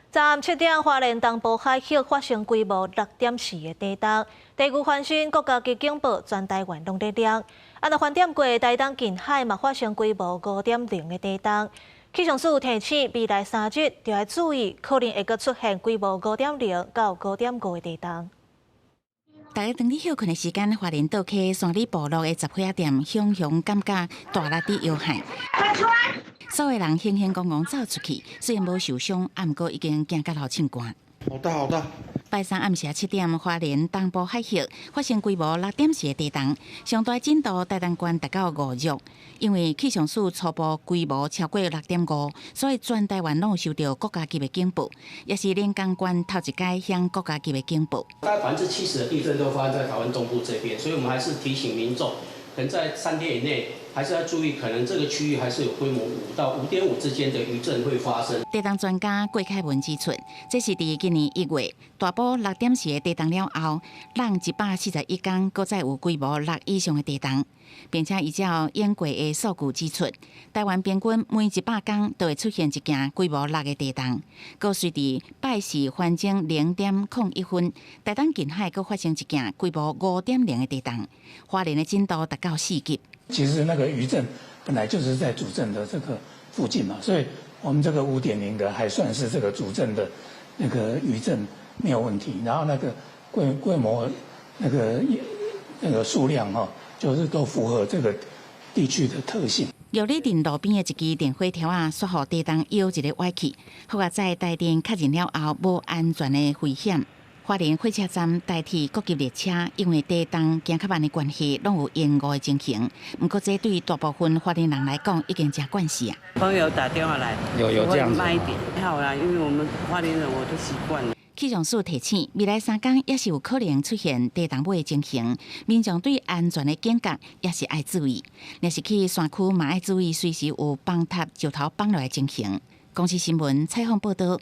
昨暗7點，花蓮東部海域發生規模6.4的地動，地牛翻身，國家級警報全台灣攏咧亮。啊，若翻點過台東近海嘛發生規模5.0的地動。氣象署提醒未來3日就愛注意，可能會閣出現規模5.0到5.5的地動。大家當咧歇睏的時間，花蓮倒溪山里部落的雜貨仔店，雄雄感覺大力佇搖撼。所有人興興戇戇走出去，雖然無受傷，啊，毋過已經驚甲流凊汗。好大好大！拜三暗時7點，花蓮東部海域發生規模6.4的地動，上大震度台東縣達到5弱。因為氣象署初步規模超過6.5，所以全台灣攏有收到國家級的警報，也是連江縣頭一擺響國家級的警報。大概70%的地震都發生在台灣東部這邊，所以我們還是提醒民眾，可能在3天以內，還是要注意，可能這個區域還是有規模5到5.5之間的餘震會發生。地動專家郭凱文指出，這是佇今年1月大埔6.4的地動了後，隔141天，閣再有規模6以上的地動，並且依照演過的數據指出，台灣平均每100天都會出現一件規模6的地動。閣隨佇拜四環鐘0點01分，台東近海閣發生一件規模5.0的地動，花蓮的震度達到4級。其實那個餘震本來就是在主震的這個附近嘛，所以我們這個5.0的還算是這個主震的那個餘震沒有問題。然後那個規模那個數量哈，就是都符合這個地區的特性。玉里鎮路邊的一支電火柱仔，煞予地動搖一个歪去，好佳哉台電確認了後無安全的危險。花蓮火車站台鐵各級列車因為地動行較慢的關係，攏有延誤的情形。毋過這對大部分花蓮人來講，已經誠慣勢啊。朋友打電話來，有這樣子。慢一點，好啦，因為我們花蓮人我都習慣了。氣象署提醒，未來3天也是有可能出現地動尾的情形，民眾對安全的警覺也是愛注意。若是去山區嘛愛注意，隨時有崩塌、石頭崩落的情形。公視新聞採訪報道。